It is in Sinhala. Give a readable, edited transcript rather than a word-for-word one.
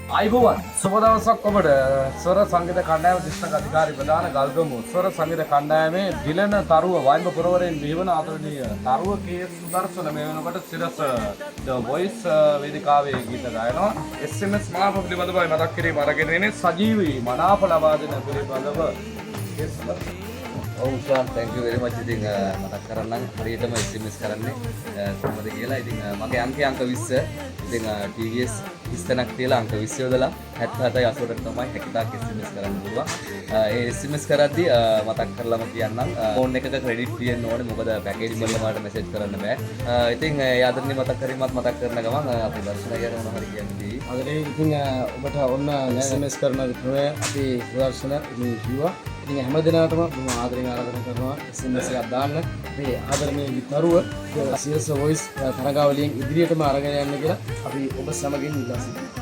ආයුබෝවන්, සුබ දවසක් ඔබට. ස්වර සංගීත කණ්ඩායම දිස්ත්‍රික් අධිකාරි ප්‍රධාන ගල්ගමු ස්වර සංගීත කණ්ඩායමේ දිලන තරුව වයිඹ පුරවරයෙන් බිහිවන ආදරණීය තරුව කේ සුදර්ශන මේ වෙනකොට සිරස The Voice වේදිකාවේ ගීත ගායනවා. SMS මනාප පිළිබඳවයි මතක් කිරීම අරගෙන එන්නේ. සජීවී මනාප ලබා දෙන පිළිබඳව කේ සුදර්ශන. ඔව් උෂා, thank you very much. ඉතින් මතක් කරන්නම් හරියටම SMS කරන්නේ කොහොමද කියලා. ඉතින් මගේ අංකය අංක 20. ඉතින් TVS හිස්තැනක් තියලා අංක 20 යොදලා 77 88 තමයි හැකිතාක් SMS කරන්න පුළුවන්. ඒ SMS කරද්දි මතක් කරලම කියන්නම්, ෆෝන් එකක ක්‍රෙඩිට් තියෙන්න ඕනේ. මොකද පැකේජ් වල මට මැසේජ් කරන්න බෑ. ඉතින් ඒ ආදරණීය මතක් කිරීමත් මතක් කරන ගමන් අපේ දර්ශන ගැන මොනවා හරි කියන්න තියෙයි. ආදරේ, ඉතින් ඔබට ඔන්න SMS කරන ක්‍රමය අපි සුදර්ශන ඉතින් කිව්වා. ඉතින් හැම දිනකටම බොහොම ආදරෙන් ආරාධනා කරනවා SMS එකක් දාන්න. අපේ ආදරණීය තරුව සිරස වොයිස් තරඟාවලියෙන් ඉදිරියටම අරගෙන යන්න කියලා අපි ඔබ සමගින් ඉල්ලා සිටිනවා.